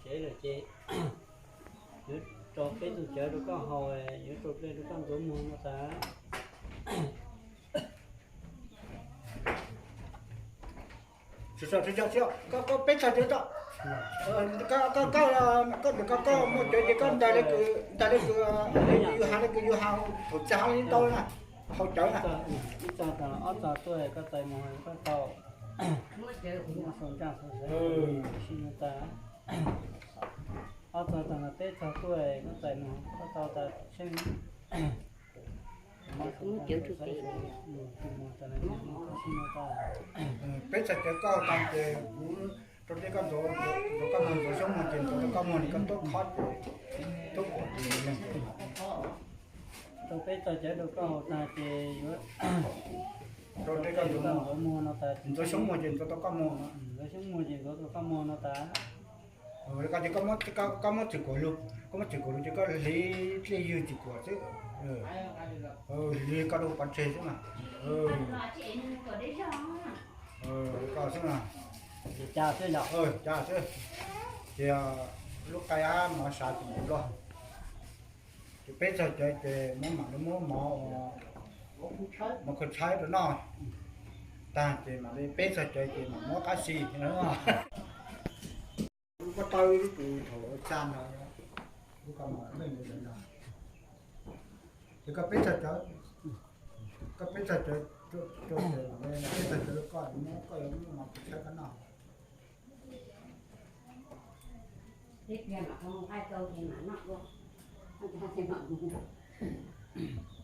Tsev lawm ces yuav rau peb txog cawv rau koj haus, yuav rau dej rau koj ntxuav muag no tas. Koj peb txog cawv, koj, koj muaj cawv ces koj ntais le kws, ntais le kws, yus has le kws yus has thaum txag li ntau na, haus cawv na. Ib txog tas ob txog tuaj koj txais mus koj tau. Sau ntsaj sau xaiv, si no tas. Ob txog tas peb txog tuaj koj txais mus koj tau tas tseeb. Peb txog cawv koj tau ces kuv rau dej koj ntxuav, ntxuav koj muag, ntxuav xyoob muag ces ntxuav rau koj muag li koj tuab khob ces tuab kuam ces neeg. Rau peb txog cawv rau koj haus tas ces yuav rau dej koj ntxuav muag no tas, ntxuav xyoob muag ces ntxuav rau koj muag, ntxuav xyoob muag ces ntxuav rau koj muag no tas. Koj ces koj muab txim kuam lug, koj muab txim kuam lug ces koj hliv dlej ywg txim kuam xwb, hliv koj rau pov tseg xwb mas. Koj xwb mas. Cas xwb, cas xwb. Ces lub qai ab mov sav tus ntawm luaj. Ces peb txog cawv ces muab mam li muab mov, mov khaws tshaib rau noj tag ces mam li peb txog cawv ces mam muab qab xis. Koj tau ib lub tus thaum txag no, lub koj mov lej ntawd no. Ces koj peb txog cawv, koj peb txog cawv, peb txog cawv rau koj, koj yuav muab mov khaws tshaib koj noj.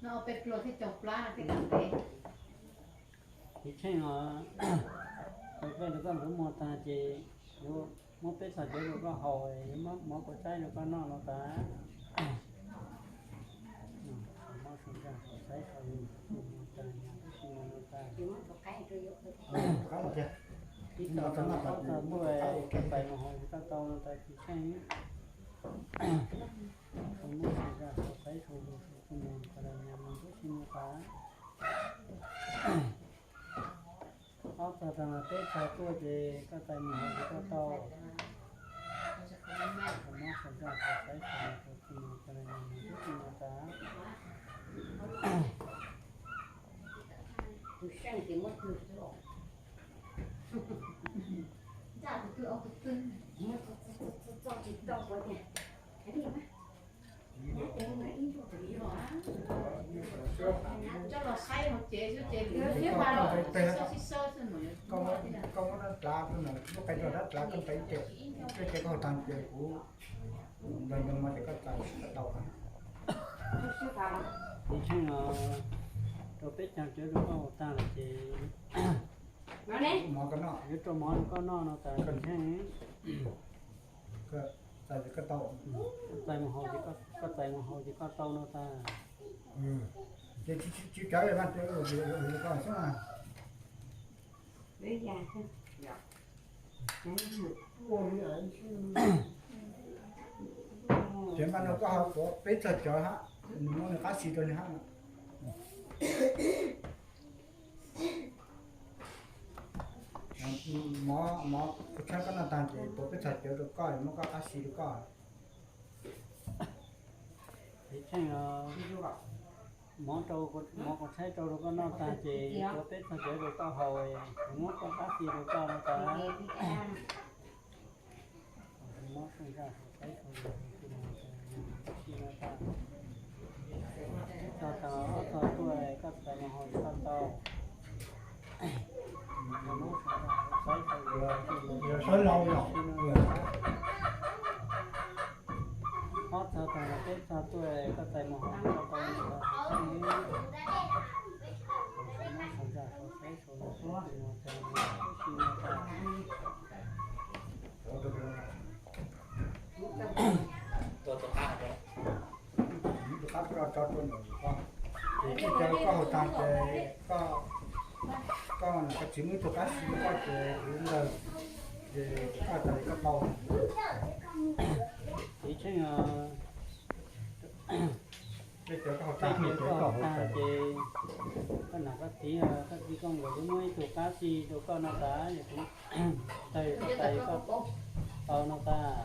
Noj peb pluag thiab cog plab thiab kam ntev. Ces tsheej os, rau dej rau koj ntxuav muag tag ces yuav muab peb txog cawv rau koj haus, yuav muab mov khaws tshaib rau koj noj no tas. Muab sau ntsaj sau xaiv sau lus, txuj mus tas, nyas tub si mus no tas. Ib txog tau, ob txog tuaj, koj txais mus haus ces koj tau no tas ces tsheej. Muab sau ntsaj sau xaiv sau lus sau txuj mus tas, nyas mus tub si mus tas. Ob txog tas peb txog tuaj ces koj txais mus haus ces koj tau. Muab sau ntsaj sau xaiv sau lus sau txuj mus tas, nyas mus tub si mus tas. Koj muab dab dlav, lub qai rau dab dlav koj ntais ib ce, koj ces koj haus tag ces kuv npaj npaj mov ces koj txais koj tau. Ces tsheej os, rau peb caug cawv rau koj haus tag lawm ces mov koj noj, yuav rau mov rau koj noj no tas ces tsheej. Koj txais mus haus ces, koj txais mus haus ces koj tau no tas. Ces tsis tsis tsis cawv mas ces koj xwb mas. Ces mas no koj ho tuav peb txog cawv hab, nws muab nws qab xis rau nws hab. Mov, mov kuv tshaib koj noj tag ces tuav peb txog cawv rau koj, muab koj qab xis rau koj. Ces tsheej, mov rau, mov kuv tshaib rau rau koj noj tag ces tuav peb txog cawv rau koj haus, kuv muab koj qab xis rau koj no tas. Muab sau ntsaj sau xaiv sau lus sau txuj mus tas, nyas mus tub si no tas. Ib txog tas ob txog tuaj koj txais mus haus ces koj tau. Muab sau ntsaj sau xaiv sau lus sau txuj mus tas, nyas mus tub si no tas. Ob txog tas peb txog tuaj koj txais mus haus ces koj tau no tas. Muab sau ntsaj sau xaiv sau lus sau txuj mus tas, nyas mus tub si no tas. Tus qab koj tso rau ntawm koj, ces koj cawv koj haus tag ces koj, koj niam koj txiv muab ib tug qab xis rau koj ces kuv ntawd, ces koj tas li koj tau. Ces tsheej, tej cawv koj haus tag ces koj niam koj txiv, koj txiv koj nkawd yuav muab ib tug qab xis rau koj no tas, yog kuv ntawd koj tas li koj tau no tas.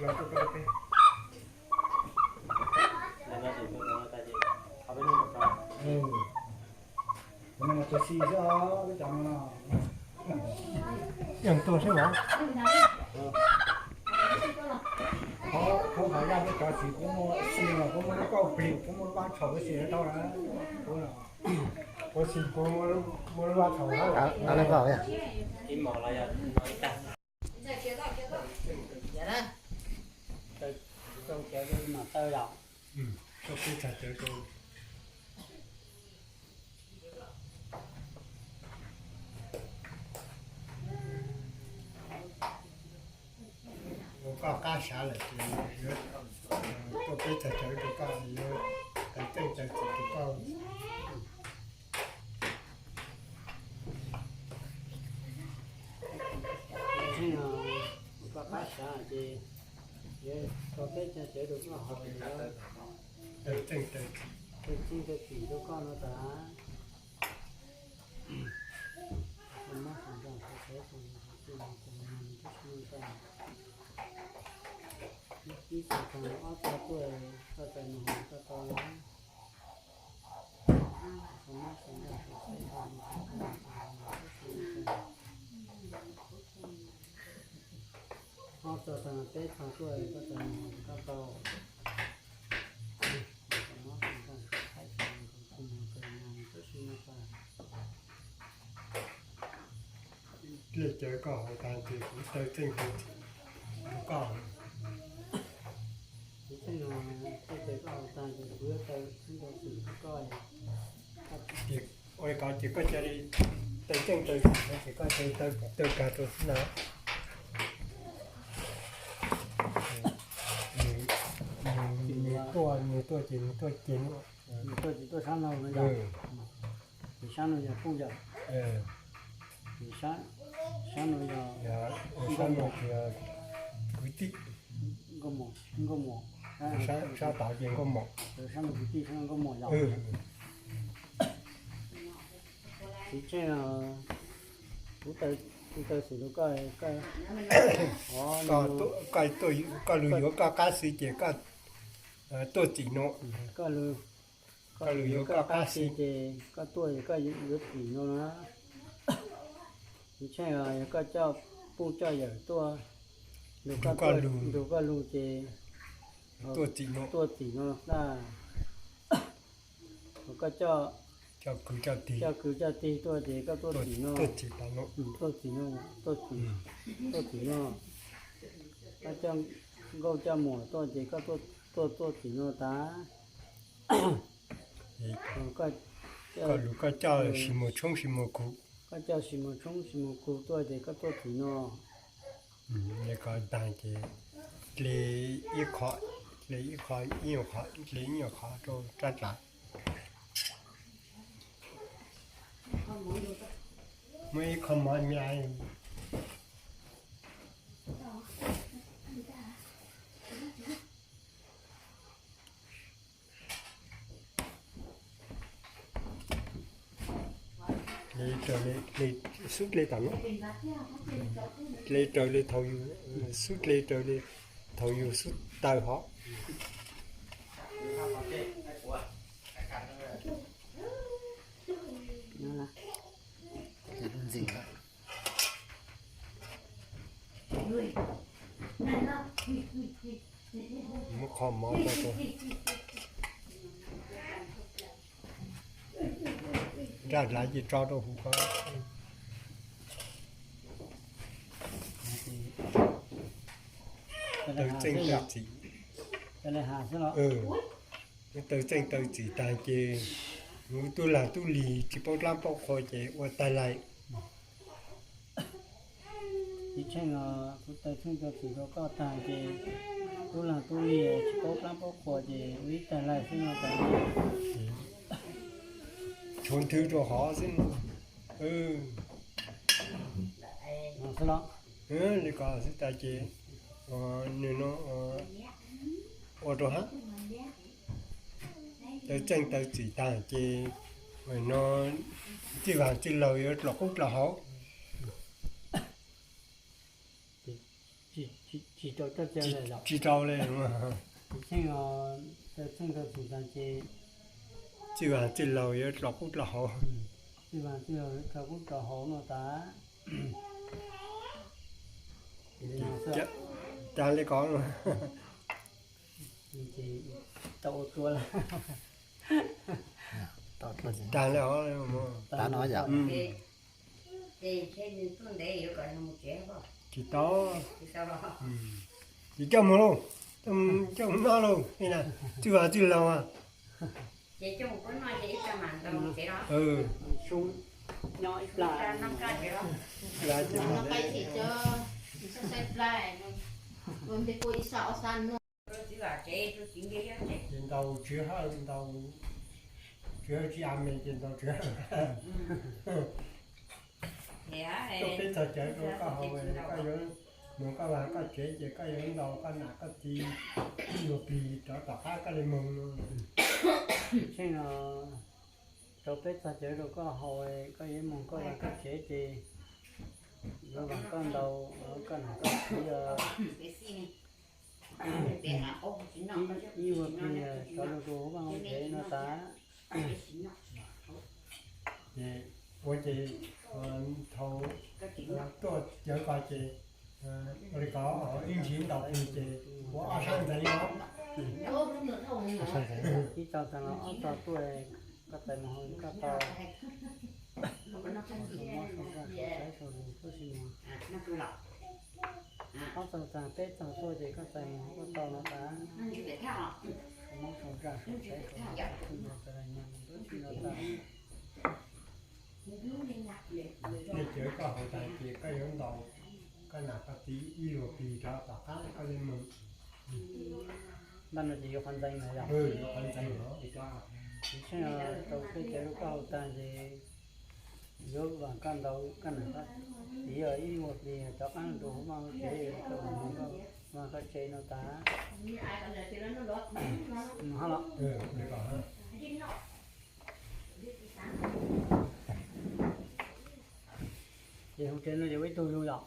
Los tuaj tuaj peb. Kuv no mas tus xis xwb os, peb cov no no. Yeej tuaj xwb los. Qhov qhov yaj peb cov xis kuv muaj xis los kuv muaj lub kauj plig, kuv muaj lub vab tshaum, kuv xis tau lawm. Kuv xis kuv muaj lub vab tshaum. Ua koj qab sav lawm ces yuav tuaj peb txhais cawv rau koj, yuav taw txeej taw txim rau koj. Ua koj qab sav ces yuav tuaj peb txhais cawv rau koj hov, taw txeej taw txim rau koj no tas. Ib xyoo tag ob txog tuaj, koj txais mus hauv koj tau lawm. Ob txog tag peb txog tuaj, koj txais mus hauv koj tau. Dlej cawv koj haus tag ces kuv taw txeej taw txim rau koj. Dlej cawv koj haus tag ces kuv yuav taw txeej taw txim rau koj. Ces ua li ko ces koj cia li taw txeej taw txim no ces koj cia li taw kag rau xwb na. Nws tuaj, nws tuaj ces nws tuaj ces nws tuaj ces tuaj sab no no yog. Ces sab no yog puj yawm. Ces sab no yog, sab no ces kwv tij. Nkauj Mom, Nkauj Mom. Sab tod ces Nkauj Mom. Sab no kwv tij, sab no Nkauj Mom yog. Txiv Tsheej, kuv taw xwm rau koj, koj, koj lug yuav koj qab xwb ces koj tuaj txim no. Koj lug yuav koj qab xwb ces koj tuaj koj yuav txim no na. Txiv Tsheej, yog koj coj puj coj yawm tuaj nrug koj lug ces tuaj txim no na. Koj coj, coj kwv coj tij tuaj ces koj tuaj txim no. Tuaj txim no, tuaj txim no. Koj coj nkauj coj muam tuaj ces koj tuaj, tuaj txim no tas. Koj lug koj coj sis mus tshoob sis mus kug. Koj coj sis mus tshoob sis mus kug tuaj ces koj tuaj txim no. Koj taag ces dle ib qho, dle ib qho, ib nyuag qho, dle ib nyuag qho rau rab dlav. Muaj ib qho mov nyaj. Xub dle tom no, dle raws li thaum yus, xub dle raws li thaum yus xub taw hov. Muab qho mov rau, rab dlav ces tso rau huv ko. Taw txeej taw txim. Taw txeej taw txim tag ces kuv tub lag tub lig tsis paub dlaab paub qhua ces ua tag laim. Tsis tsheej os, kuv taw txeej taw txim rau koj tag ces tub lag tub lig tsis paub dlaab paub qhua ces ua ib tag laim xwb no tas. Tshuav nthwv rau hov xwb. Li ko xwb tas ces nws no ua rau hab. Taw txeej taw txim tag ces no txij vaag txij laug yuav dlom qub dlom hauv. Tsis rau li. Txij vaag txij laug yuav dlom qub dlom hauv. Txij vaag txij laug yuav dlom qub dlom hauv no tas. Tag li ko. Tag li os. Tsis tau. Ces coj mus lauj, coj mus noj lauj, txij vaag txij laug. Ces ntaus tsis hawj, ntaus tsis hawj tsis a me ces ntaus tsis hawj. Tuaj peb txog cawv rau koj haus, koj yuav mus koj vaag koj tsev ces koj yuav ntaus koj nam koj txiv ib nyuag plig rov tom qab koj li moog no. Tseeb no rau peb txog cawv rau koj haus, koj yuav moog koj vaag koj tsev ces yuav vaag koj ntaus koj nam koj txiv ib nyuag plig rov lug rau huv vaaj huv tsev no tas. Ces ua ces thaus tuaj cawv ko ces ua li ko, ib ntsis ntaus plig ces ua ob sab ntxeev os. Ib txog taag los ob txog tuaj, koj txais moog koj tau. Mob sau zaj sau tsav sau lug tuab si moog. Ob txog taag peb txog tuaj ces koj txais moog koj tau no tas. Mob sau zaj sau tsav sau lug tuab si moog tas. Tej cawv koj haus tas ces koj yuav ntaus koj nam koj txiv ib nyuag plig rov tom qab koj li moog. Npaaj no ces yuav qhov ntxeev no yog? Yuav qhov ntxeev no. Tsis tsheej, rau tej cawv rau koj haus taag ces yuav vaag koj ntaus koj nam koj txiv ib nyuag plig rov qaab rau huv vaaj huv tsev, koj vaag koj tsev no tas. Mus hab los. Ces huv tsev no ces ua ib tug yug yom?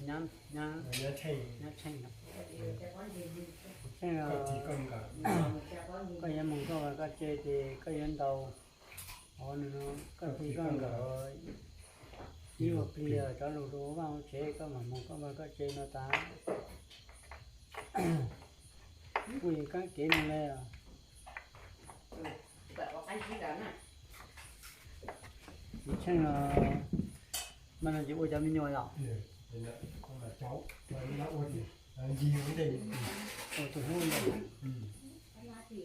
Nyab Tsheej. Koj yuav moog koj vaag koj tsev ces koj yuav ntaus, o, koj txiv koj nkawm ib nyuag plig rov lug rau huv vaaj huv tsev, koj mam moog koj vaag koj tsev no tas. Kuj yog kaab kev moog le. Tsis tsheej, npaaj no ces ua cov me nyuam yom? Ua tus hlub ntawd.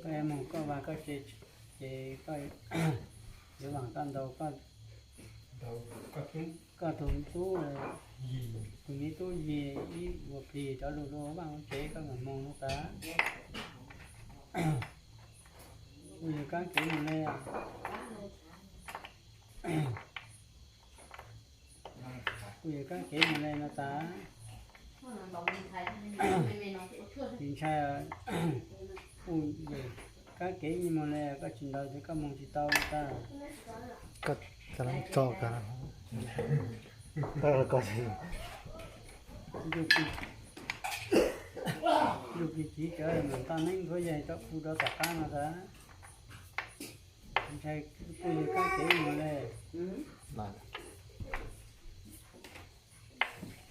Koj yuav moog koj vaag koj tsev ces koj yuav vaag koj ntaus koj tus tub, tus me tub yig ib nyuag plig rov lug rau huv vaaj huv tsev, koj mam moog no tas. Kuj yog kaab kev moog le. Kuj yog kaab kev moog le no tas. Tsis ntshai, kuj yog kaab kev moog le, koj tsis ntaus ces koj moog tsis tau tas. Koj tso ka Yug kis tsiv cawv mam ntaj neeb nthuav yaig rov phu rov tom qab no tas. Ntshai kuj yog kaab kev moog le.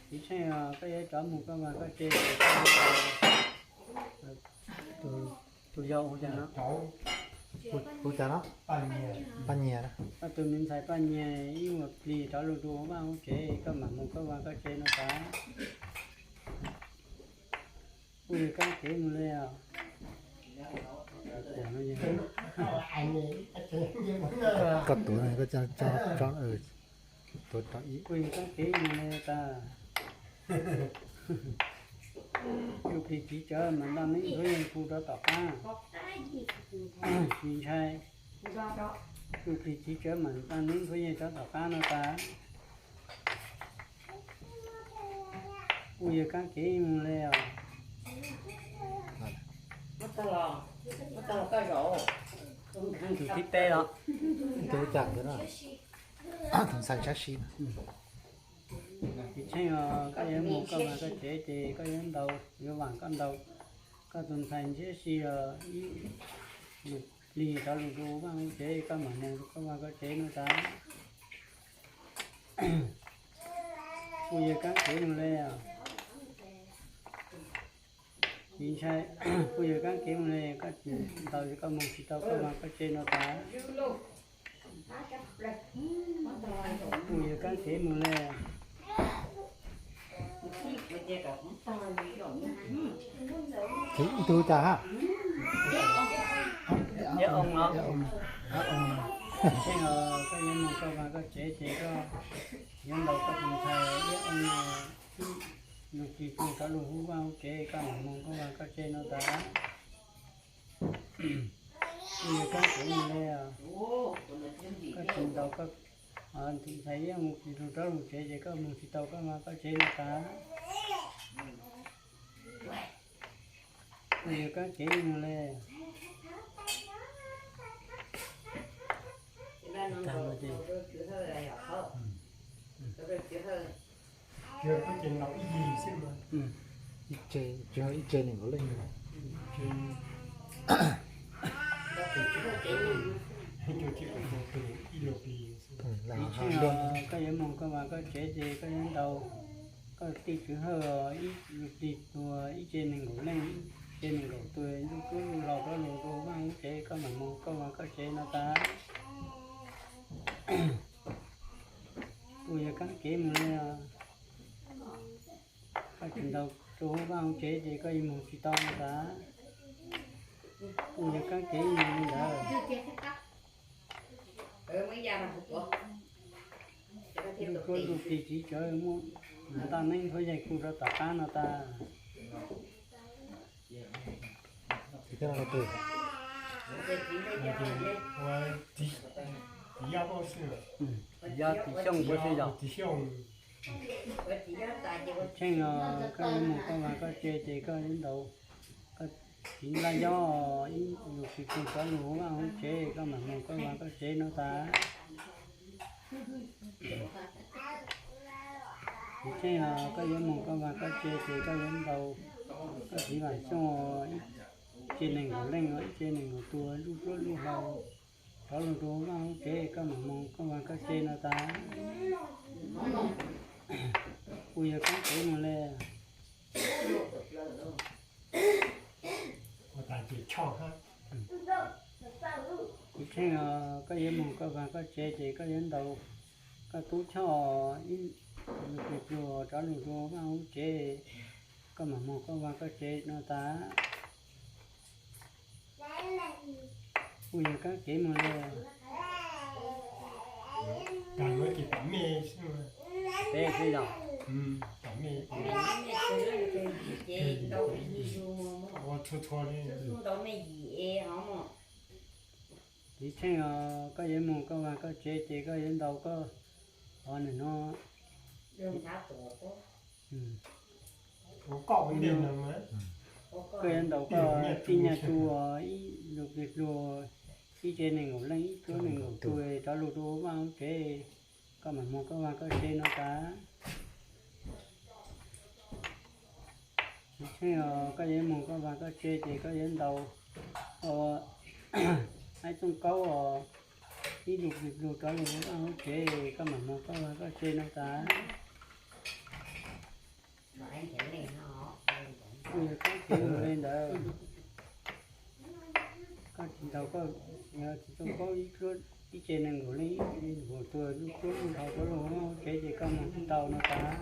Tsis tsheej, koj yuav rov moog koj vaag koj tsev. Tus yau hu cas no? Hu cas no? Paj Nyiag. Koj tus me ntxhais Paj Nyiag ib nyuag plig rov lug rau huv vaaj huv tsev, koj mam moog koj vaag koj tsev no tas. Kuj yog kab kev mus li os. Koj tuav no, koj tso, tso, tso, tuav rau ib. Kuj yog kab kev mus li tas. Yus plig tsiv tsawv mas ntaj neeb nthuav yeej kuj rov tom qab. Tsis ntshai. Yus plig tsiv tsawv mas ntaj neeb nthuav yeej rov tom qab no tas. Kuj yog kab kev mus li os. Tus thib peb los, tus cas ntawd no, tus ntxhais sab sib. Tsis tsheej os, koj yuav mus koj mas koj tsev ces koj yuav ntaus yuav vam koj ntaus. Koj tus ntxhais ntshiab si os, ib lus plig rov lus rau vaj lub tsev, koj mam mus rau koj vaj koj tsev no tas. Kuj yog kab kev mus li os. Tsis ntshai, kuj yog kab kev mus li, koj tsis ntaus koj mus tsis tau koj vaj koj tsev no tas. Kuj yog kab kev mus li. Ib tug cas ha? Koj yuav mus koj vaj koj tsev ces koj yuav ntaus koj tus ntxhais ib oo, lus plig rov lus hu vaj hu tsev, koj mam mus koj vaj koj tsev no tas. Kuj yog kab kev mus li. Koj tsis ntaus koj tus ntxhais ib oo, lus plig rov lus tsev ces koj mus tsis tau koj vaj koj tsev no tas. Kuj yog kab kev mus li. Ib tse, tsis yog ib tse nees nkaum leej. Koj yuav mus koj vaj koj tsev ces koj yuav ntaus koj tej tswv hawj ib lub plig pluag ib tse nees nkaum leej, ib tse nees nkaum tus, lub cuab lub laug rov lus rau vaj lub tsev, koj mam mus koj vaj koj tsev no tas. Kuj yog kab kev mus li. Koj tsis ntaus rau hauv vaj hauv tsev ces koj yuav mus tsis tau no tas. Kuj yog kab kev mus li ntawd. Lub cuab lub plig tsiv tsawv muab ntaj neeb nthuav yeej kuj rov tom qab no tas. Tiv yaj tiv xyooj puas xwb yog? Tsheej os, koj yuav mus koj vaj koj tsev ces koj yuav ntaus koj tiv laj yob ib lus plig rov lus hauv vaj hauv tsev, koj mam mus koj vaj koj tsev no tas. Tiv tsheej os, koj yuav mus koj vaj koj tsev ces koj yuav ntaus koj tiv vam xyooj ib tse nees nkaum leej, ib tse nees nkaum tus, lub cuab lub laug rov lus rau hauv vaj hauv tsev, koj mam mus koj vaj koj tsev no tas. Kuj yog kab kev mus li. Tiv tsheej os, koj yuav mus koj vaj koj tsev ces koj yuav ntaus koj tub choj ib lus plig pluag rov lus rau hauv vaj hauv tsev, koj mam mus koj vaj koj tsev no tas. Kuj yog kab kev mus li. Peb xwb yog? Tiv tsheej os, koj yuav mus koj vaj koj tsev ces koj yuav ntaus koj, o, nim no koj yuav ntaus koj tij nyaj tsu ib lus plig pluag ib tse nees nkaum leej ib cuab nees nkaum tus rov lus rau hauv vaj hauv tsev, koj mam mus koj vaj koj tsev no tas. Tiv tsheej os, koj yuav mus koj vaj koj tsev ces koj yuav ntaus, o, aib txooj kaub os, ib lus plig pluag rov lus hauv vaj hauv tsev, koj mam mus koj vaj koj tsev no tas. Kuj yog kab kev mus li ntawd. Koj tsis ntaus koj, yog tsis txooj kaub ib cuab ib tse nees nkaum leej ib lus plig pluag lub cuab lub laug rov lus hauv vaj hauv tsev ces koj mus tsis tau no tas.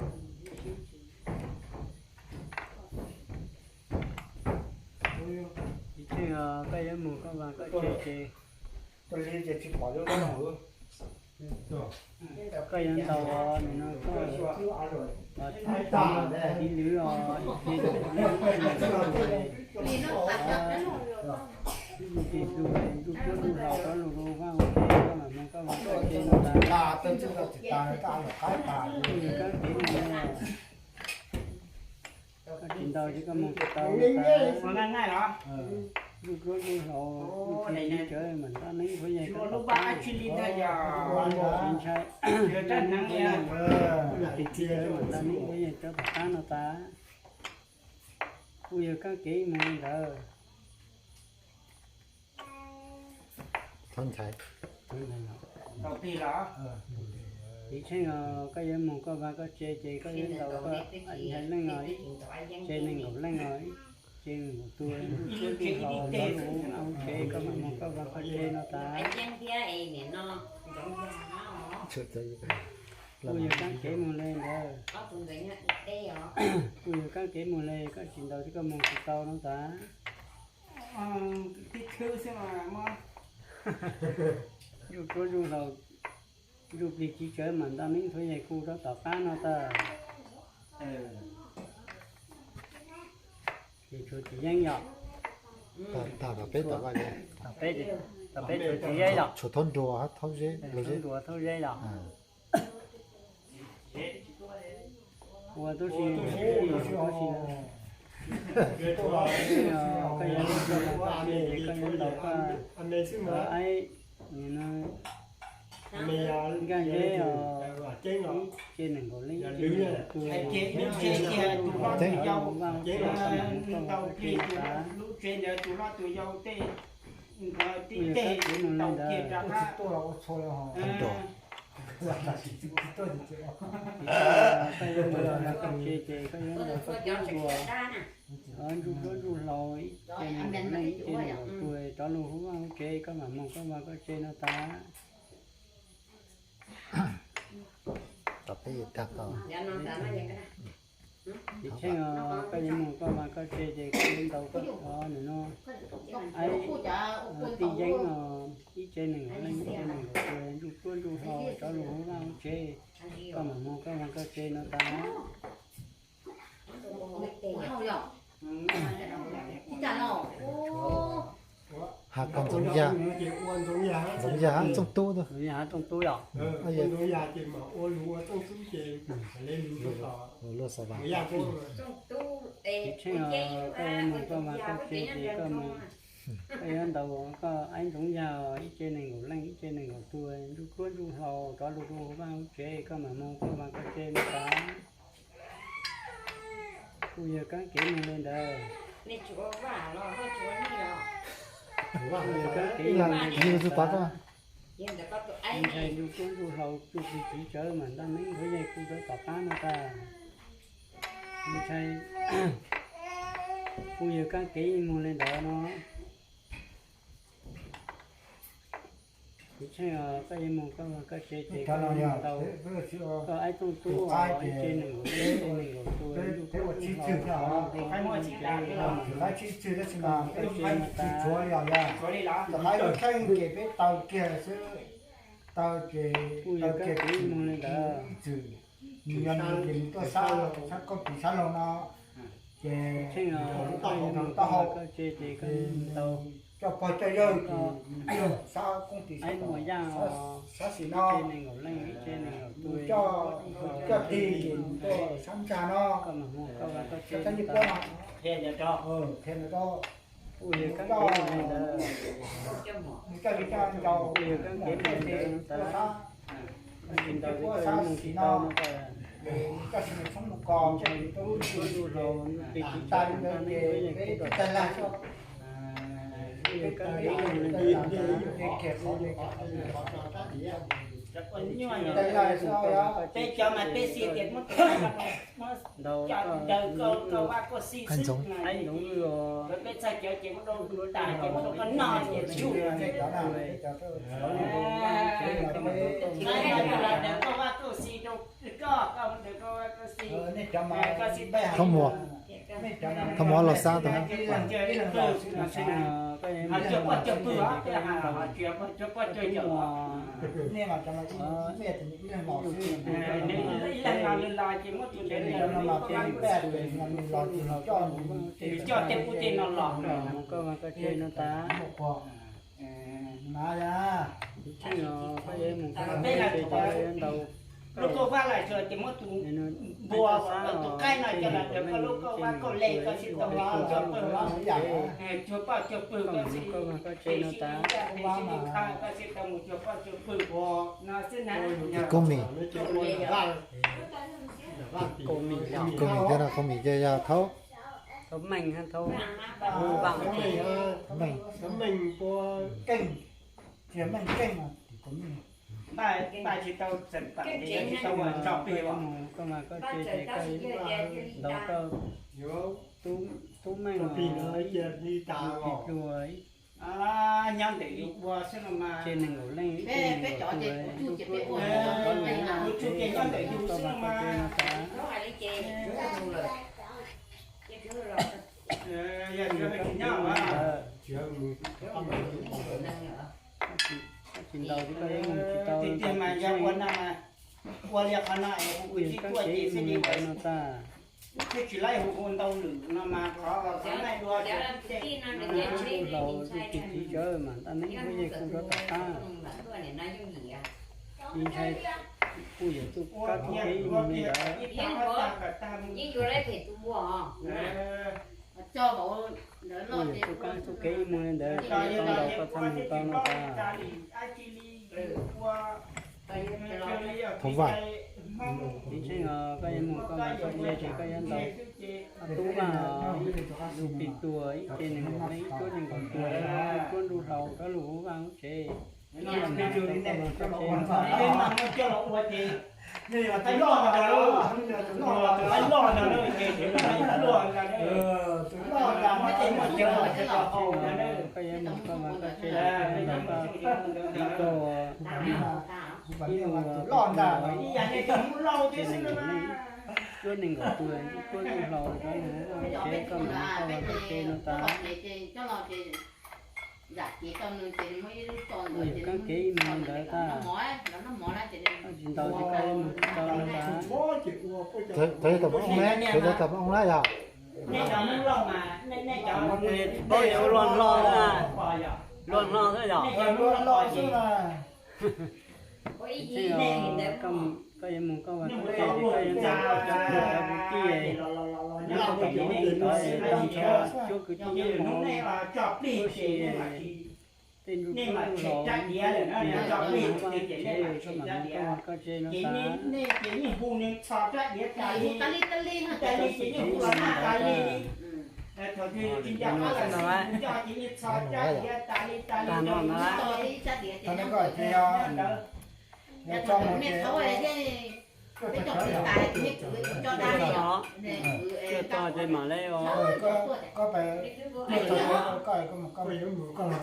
Koj yuav mus koj vas koj tsev ces koj yuav ntaus nws no koj, tiv lwv os, ib ce ntawm no koj mus ib lub tim tus ntsuj duab ntsuj hlauv rov lug rau vaj ua ke, koj mam mus koj vas koj tsev no tas. Koj mus kab kev mus, koj tsis ntaus ces koj mus tsis tau tas. Ntsuj duab ntsuj hlauv, ntsuj plig txiv tsawv mam ntab neeb huab yeej rov tom qab. Tsis ntshai, ntsuj plig txiv tsawv mam ntab neeb huab yeej rov tom qab no tas. Kuj yog kab kev mus li ntawd. Tiv Tsheej os, koj yuav mus koj vas koj tsev ces koj yuav ntaus koj ntshai leej os, ib ce nees nkaum leej os, ib ce nees nkaum tus, ntsuj duab ntsuj hlauv rov lug rau hauv tsev, koj mam mus koj vas koj tsev no tas. Kuj yog kab kev mus li ntawd. Kuj yog kab kev mus li, koj tsis ntaus ces koj mus tsis tau no tas. Ntsuj duab ntsuj hlauv, ntsuj plig txiv tsawv mam ntab neeb huab yeej kuj rov tom qab no tas. Ces tshuav tsis yeeb yom? Tom peb, tom peb tshuav tsis yeeb yom? Tshuav thaub nruas, thaub zeb, thaub nruas thaub zeb yom? Ua tub si, tub si, koj yuav ntaus koj, koj yuav ntaus koj aib, nkaj zeb os, ib ce nees nkaum leej, ib ce nees nkaum tus, vaj ua ke, koj mam mus koj vas koj tsev no tas. Kuj yog kab kev mus li ntawd. Koj yuav mus koj vas koj tsev ces koj yuav ntaus koj tub ntsuag, ntsuj duab ntsuj hlauv, ib ce nees nkaum leej, ib ce nees nkaum tus, rov lug hauv vaj hauv tsev, koj mam mus koj vas koj tsev no tas. Tom peb tag tau. Tiv Tsheej os, koj yuav mus koj vas koj tsev ces koj yuav ntaus koj, nws no, aib, tij yeeb os, ib ce nees nkaum leej, ib ce nees nkaum tus, ntsuj duab ntsuj hlauv, rov lug hauv vaj hauv tsev, koj mam mus koj vas koj tsev no tas. Has koj Ntxoov Yaj, Ntxoov Yaj hab Txooj Tub, Ntxoov Yaj hab Txooj Tub yom? Luag xav vas. Tiv Tsheej os, koj yuav mus koj vas koj tsev ces koj mus, koj yuav ntaus koj aib Ntxoov Yaj, ib ce nees nkaum leej, ib ce nees nkaum tus, ntsuj duab ntsuj hlauv, rov lug rau hauv vaj hauv tsev, koj mam mus koj vas koj tsev no tas. Kuj yog kab kev mus li ntawd. Kuj yog kab kev mus li ntawd tas. Ntshai ntsuj duab ntsuj hlauv, ntsuj plig txiv tsawv mam ntaj neeb huab yeej kuj rov tom qab no tas. Ntshai kuj yog kab kev mus li ntawd no. Tiv Tsheej os, koj yuav mus koj, koj tsev ces koj yuav mus tau koj aib Txooj Tub os, ib ce nees nkaum leej, ib ce nees nkaum tus, ntsuj duab ntsuj hlauv, koj mus tsev, koj mus koj tsev no tas. Koj tsev no tas. Taw ces kuj yog kab kev mus li ntawd. Nws yog nws ces nws tuaj sab, sab koj tus sab laug no, ces Tiv Tsheej os, koj yuav mus koj, koj tsev ces koj yuav mus tau coj pog coj yawg ces nws tuaj sab koob tis sab, aib Muas Yaj os, sab xis no, ib ce nees nkaum leej, ib ce nees nkaum tus, coj, coj tig ces nws tuaj sab ntsa no, koj mam mus koj, koj tsev no tas. Qhia ntawd rau, kuj yog kab kev mus li ntawd. Nws coj li coj ncaus, kuj yog kab kev mus li ntawd tas. Koj tsis ntaus ces koj yuav mus tsis tau no tas. Ntshai ntsuj duab ntsuj hlauv, ntsuj plig txiv tsawv mam ntaj neeb huab yeej kuj rov tom qab. Kuj yog kab kev mus li ntawd tas. Tiv Tsheej os, koj yuav mus koj, koj tsev ces koj yuav mus tau, ntaus koj, aib Ntxoov Lwj os, ib ce nees nkaum leej, ib ce nees nkaum tus, rov lug rau hauv vaj hauv tsev, koj mam mus koj vas koj tsev no tas. Thoob Muas, Thoob Muas los xab tau. Tiv Tsheej os, Cog poj cog pwg, cog poj cog yawm. Ib leeg los los ces muab tus ntawd los, coj tej ub tej no los. Mus koj mas koj tsev no tas. Peb los tau lub kauj vab los ces muab tus npua, tus qaib no coj los rau koj lub kauj vab kauj le, koj thiaj tau mus cuag poj cuag pwg, koj thiaj tsis li cas, koj thiaj tau mus cuag poj cuag pwg no xwb na. Koob mis, koob mis thiab no, koob mis ces yog thaub, thaub meej, thaub meej, thaub meej, thaub meej, npaj tsis tau txeem pam ces tsis tau mus tso plig. Koj mas koj tsev ces koj ntaus koj tub meej los ib plig pluag, nyob ntawm yus ua xwb no mas, ces nees nkaum leej ib plig pluag, kuv tsuj ces nyob ntawm yus xwb no mas. Yog tsis nyob, tsis ntaus ces koj yuav mus tsis tau. Tiag tiag mas yog ua no, ua li qhov no es hu ua tib tuaj ces xij li no tas, twb tsis laib hu ua ntau lwm no mas qhov xav nai dua, tus hlau tus tis txiv tsawv mas ntaj neeb lub yeej kuj rov tom qab. Ib ntshai kuj yog txuj kab txuj kev ib mus li ntawd. Kuj yog txuj kab txuj kev ib mus li ntawd, tau los koj txhob mus tau no tas. Thaum vaj, ib ntshai os, koj yuav mus koj mas koj tsev ces koj yuav ntaus koj tub vaj os, ib lub plig pluag ib ce nees nkaum leej, ib cuab nees nkaum pluag, ib cuab ntuj hlau, koj lub vaj lub tsev. Koj yuav mus koj mas koj tsev, koj yuav ntaus koj tub, ib lub vaj lub tsev, ib cuab nees nkaum pluag, ib cuab ntuj hlau, koj lub vaj lub tsev, koj mas koj mas koj tsev no tas. Kuj yog kab kev ib mus li ntawd tas. Koj tsis ntaus ces koj yuav mus tsis tau no tas. Thawv tau pom oo na, thawv tau pom oo na yog. Paub yog ua luag hlo xwb na, luag hlo xwb yog. Koj yuav mus koj mas koj tsev ces koj yuav ntaus koj tub cov kwv tij, nyob rau tom no tod tag nrho cuab kwv tij nyob mus tib si, tej ntuj cuab ntuj hlau, nyob rau tom no vaj tsev, koj mam mus koj mas koj tsev no tas. Tag no na. Tso mus ces, tso mus ces mam li os. Nej cov Hmoob Lauj Pov, cov Hmoob Lauj Pov, cov Hmoob Lauj Pov,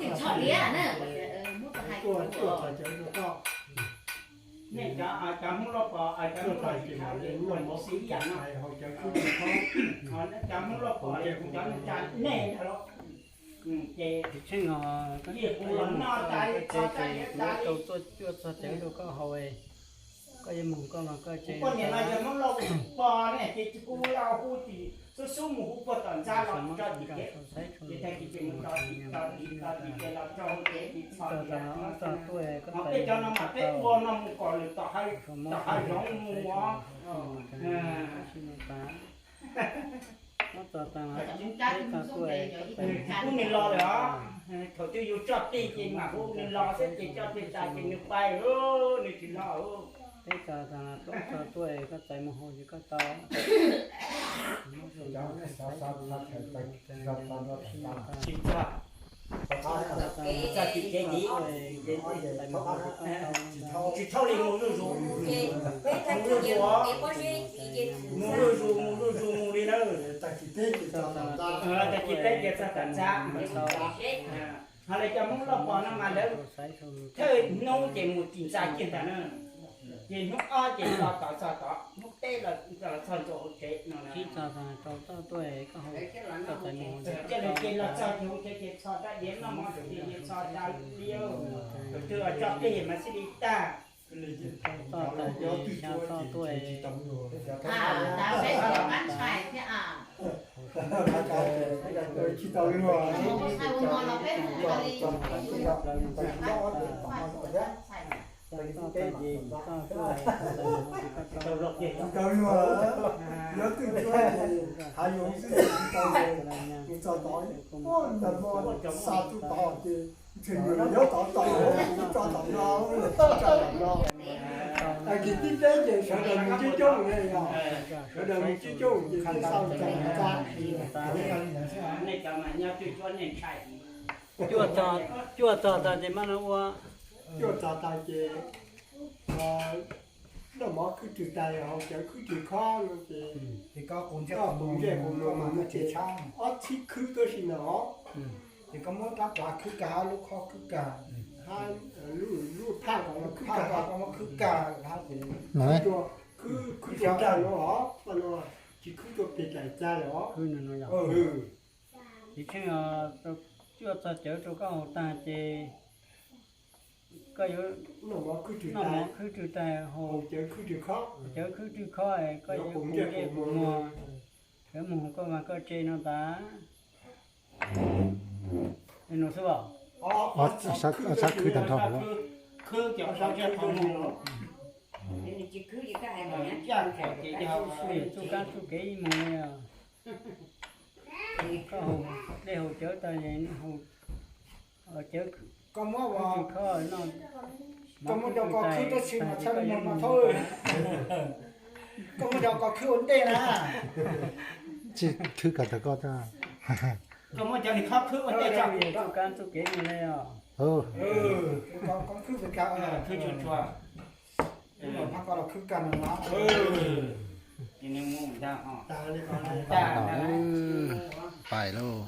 cov Hmoob Lauj Pov, cov neeg ntag los. Ces kuv los noj tas li txog txaj diav tas li. Tau tuaj cuaj txog cawv rau koj haus, koj yuav mus koj los koj tsev. Kuv poj niam los yog Hmoob Lauj Pov ne, ces kuv los hu tim xub xub mus hu puag tom ntxa los tso tim kev, ces tag kis ces mus tso tim tso tim tso tim ces los tso hu ces tim txhom tiav. Ho peb cov no mas peb ua no mus kom lwm tom hav zoov mus os. Hu nws los lawm os. Thaum twg yus tso plig ces mam hu nws los xwb ces tso plig tas ces nws pais, nws tsis los. Peb tso tag los plaub tso tuaj es koj txais mus haus ces koj tau. Tsis txog, txog tim kev ntxiv, tsis thauj li mus zuj zus, mus zuj zus, mus zuj zus, mus zuj zus mus li na. Tag kis peb ces txog tom ntxa. Ho lawv cov Hmoob Lauj Pov no mas lawv thawj hnub ces mus tim ntxa kiag ntag na. Ces hnub ob ces tso tod txog tod, hnub peb los txog ntxuav hauv tsev no na. Txog tag rau txoj tuaj koj haus, koj txais mus haus. Ces los txog ces ua ces txhos tau diav noj mov ces nyias txhos tau li. Tus twg tso plig mas xij li tag. Toj tag ces xya toj tuaj. Tsis tau luag. Toj tag ces toj tuaj. Tsis tau luag. Nyob twj cuab ces hav zoov xwb, tsis tau luag. Mus txog tod, ntag hmo xa tuaj tod ces ntshe nws nyob tod tod, tso tom no, tso tom no. Tag kis tib teb ces sawv daws mus coob coob ne yog, sawv daws mus coob coob ces twb xa txog tag. Cuaj txog, cuaj txog tas ces mam no ua. Cuaj txog tas ces noj mov khwb rwg tas, haus cawv khwb rwg khob no ces, ces koj qus ntsej qus nus mas ces ob txhib khwb tuab si no. Ces koj muab rab plhav khwb kag hab lub khob khwb kag, hab lub phaj ko khwb kag, koj muab khwb kag hab ces khwb, khwb rau no, tsis khwb rau pem daim txag lawm os. Ces tsheej cuaj txog cawv rau koj haus tag ces koj yuav noj mov khwb rwg tas, haus cawv khwb rwg khob, koj yuav qus ntsej qus muag, cawv mus koj mas koj tse no tas. Li no xwb os. Ob sab khwb tag nrho. Khwb cov khob ntsej khob muag. Txuj kab txuj kev ib mus li os. Koj haus dej haus cawv tas es haus cawv, koj muab, koj muab cov koj khwb tab sis mas txhaj li no mas thaub. Koj muab cov koj khwb ua ntej na. Tsis khwb kag tag koj, koj muab cov li khob khwb ua ntej tso. Txuj kab txuj kev mus li os. Koj khwb tsuag tsuag. Lub no phab koj los khwb kag no no. Pais lauj.